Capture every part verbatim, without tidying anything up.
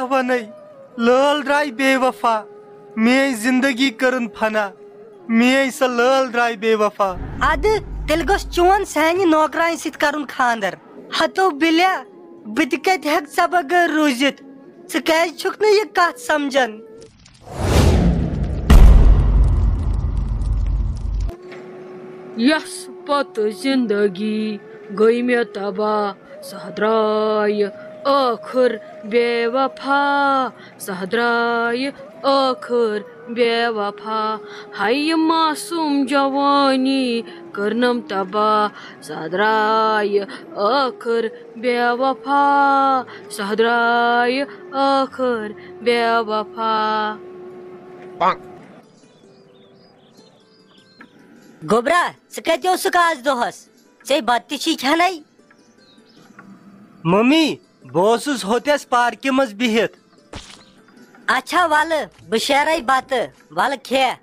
ونے، لٲل درٛاے بے وفا، میٲنۍ زندگی کٔرٕن فنا، میٲنۍ سۄ لٲل درٛاے بے وفا۔ ادٕ تیٚلہِ گوٚژھ چون سانہِ نوکرانہِ سۭتۍ کرُن خاندر۔ ہتو بِلیا، بہٕ تہِ کتہِ ہٮ۪کہٕ ژےٚ بغٲر روٗزِتھ؟ ژٕ کیازِ چھُکھ نہٕ یہِ کتھ سمجھان؟ یس پتہٕ زندگی گٔے مےٚ تباہ، سۄ درٛایہِ ٲخٕر بے وفا، سۄ درٛایہِ ٲخٕر بے وفا۔ ہاے یہِ معصوم جوانی کٔرنم تباہ، سۄ درٛایہِ ٲخٕر بے وفا، سۄ درٛایہِ ٲخٕر بے وفا۔ گوٚبرا، ژٕ کتہِ اوسُکھ آز دۄہس؟ ژےٚ بتہٕ تہِ چھی کھٮ۪نَے۔ ممی، بہٕ اوسُس ہوٚتٮ۪س پارکہِ منٛز بِہِتھ۔ اچھا، ولہٕ، بہٕ شیرے بتہٕ، ولہٕ کھےٚ۔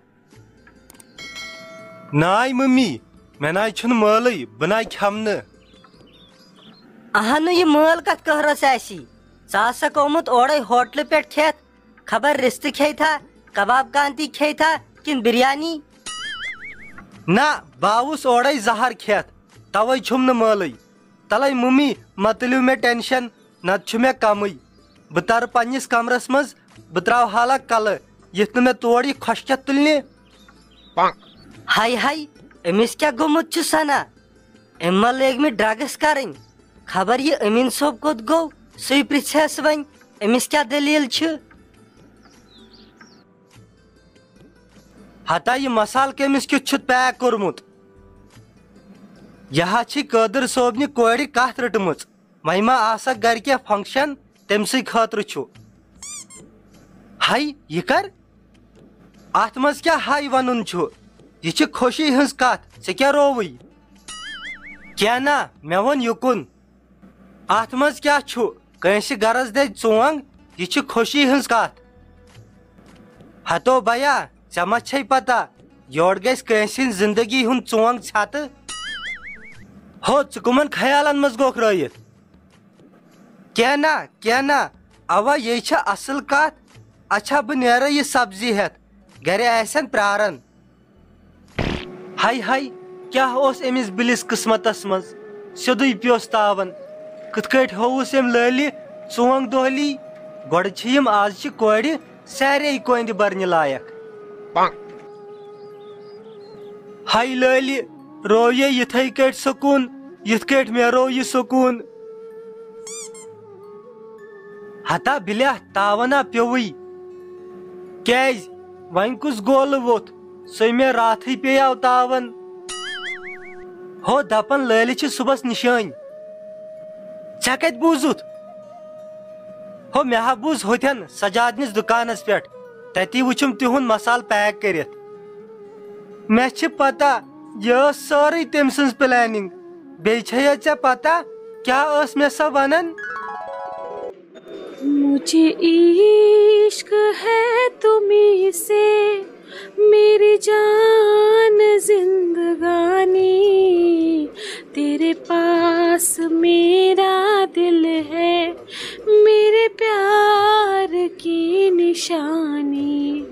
ناے ممی، مےٚ ناے چھُنہٕ مٲلٕے، بہٕ ناے کھٮ۪مہٕ نہٕ۔ اہنُو، یہِ مٲل کتھ قہرس آسی؟ ژٕ آسکھ آمُت اورے ہوٹلہٕ پٮ۪ٹھ کھٮ۪تھ، خبر رِستہٕ کھیٚیہِ تھا، کباب کانتی کھیٚیہِ تھا، کِنہٕ بِریانی؟ نہ، بہٕ آوُس اورے زہر کھٮ۪تھ، توے چھُم نہٕ مٲلٕے۔ تلے ممی، مہ تُلِو مےٚ ٹینشن، نتہٕ چھُ مےٚ کمٕے۔ بہٕ ترٕ پننِس کمرس منٛز، بہٕ تراو حالہ کلہٕ، یِتھ نہٕ مےٚ تور یہِ خۄشکیتھ تُلنہِ۔ ہاے ہاے، أمِس کیٛاہ گوٚمُت چھُ سنا؟ أمۍ ما لٲگۍ مٕتۍ ڈرگس کرٕنۍ؟ خبر یہِ أمیٖن صٲب کوٚت گوٚو، سُے پرژھٮ۪س وۄنۍ، أمِس کیٛاہ دٔلیٖل چھِ؟ ہتا یہِ مسالہٕ کٔمِس کیُتھ چھُتھ پیک کوٚرمُت؟ یہِ ہا چھِ قٲدر صٲبنہِ کورِ کتھ رٔٹمٕژ۔ وۄنۍ ما آسکھ گرِ کینٛہہ فنکشن، تٔمۍ سٕے خٲطرٕ چھُ۔ ہاے، یہِ کر؟ اتھ منٛز کیٛاہ ہاے ونُن چھُ؟ یہِ چھِ خوشی ہٕنٛز کتھ، ژےٚ کیٛاہ رووٕے؟ کینٛہہ نہ، مےٚ ووٚن یُکُن۔ اتھ منٛز کیٛاہ چھُ؟ کٲنٛسہِ گرس دِژ ژونگ، یہِ چھِ خوشی ہٕنٛز کتھ۔ ہتو بیا، ژےٚ ما چھے پتہ، یورٕ گژھِ کٲنٛسہِ ہٕنٛز زندگی ہُنٛد ژونگ ژھٮ۪تہٕ؟ ہو، ژٕ کٕمن خیالن منٛز گوکھ رٲیِتھ؟ کینٛہہ نہ، کینٛہہ نہ، اوا یے چھےٚ اصل کتھ۔ اچھا، بہٕ نیرٕ یہِ سبزی ہٮ۪تھ، گرِ آسن پراران۔ ہاے ہاے، کیٛاہ اوس أمِس بِلِس قٕسمتس منٛز؟ سیوٚدُے پیوٚس تاون۔ کِتھ کٲٹھۍ ہووُس أمۍ لٲلہِ ژونگ دۄہلی؟ گۄڈٕ چھِ یِم آز چہِ کورِ سارے کۄنٛدِ برنہِ لایق۔ ہاے لٲلہِ، روو یے یِتھے کٲٹھۍ سکوٗن، یِتھ کٲٹھۍ مےٚ روو یہِ سکوٗن۔ ہتا بِلیاہ، تاونا پیوٚوُے۔ کیازِ؟ وۄنۍ کُس گولہٕ ووٚتھ؟ سُے مےٚ راتھٕے پیٚیاو تاون۔ ہو، دپان لٲلہِ چھِ صُبحس نِشٲنۍ۔ ژےٚ کتہِ بوٗزُتھ؟ ہو، مےٚ ہا بوٗز ہوٚتٮ۪ن سجادنِس دُکانس پٮ۪ٹھ۔ تتی وُچھُم تِہُنٛد مسالہٕ پیک کٔرِتھ۔ مےٚ چھِ پتہ، یہِ ٲس سٲرٕے تٔمۍ سٕنٛز پلیننگ۔ بیٚیہِ چھےٚ ژےٚ پتہ، کیٛاہ ٲس مےٚ سۄ ونان؟ مجھے عشق ہے تمہیں سے، میری جان زندگانی، تیرے پاس میرا دل ہے، میرے پیار کی نشانی۔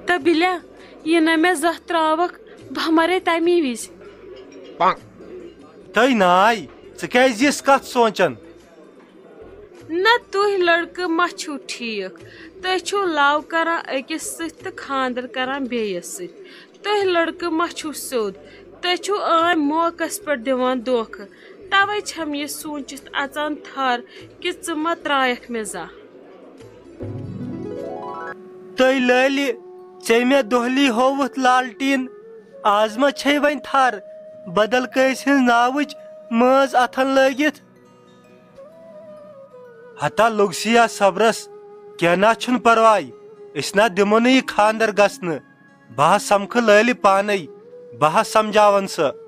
تہٕ بِلیاہ، یہِ نہ مےٚ زانٛہہ ترٛاوکھ، بہٕ مرے تَمی وِزِ۔ تٔے ناے، ژٕ کیٛازِ یِژھ کتھ سونٛچان؟ نہ، تُہۍ لڑکہٕ ما چھِو ٹھیٖک؟ تُہۍ چھِو love کران أکِس سۭتۍ تہٕ خانٛدر کران بیٚیِس سۭتۍ۔ تُہۍ لڑکہٕ ما چھِو سیوٚد؟ تُہۍ چھِو عام موقعس پٮ۪ٹھ دِوان دھوکہٕ۔ توے چھم یہِ سوٗنچِتھ اژان تھر کہِ ژٕ ما ترٛایکھ مےٚ زانٛہہ۔ تٔے لٲلہِ، ژےٚ مےٚ دۄہلی ہووُتھ لالٹیٖن، آز ما چھے وۄنۍ تھر بدل کٲنٛسہِ ہٕنٛز ناوٕچ مٲنٛز اتھن لٲگِتھ؟ ہتا لوٚگ سیا صبرس، کینٛہہ نا چھُنہٕ پرواے، أسۍ نا دِمو نہٕ یہِ خانٛدر گژھنہٕ۔ بہٕ ہا سمکھٕ لٲلہِ پانے، بہٕ ہا سمجھاون سۄ۔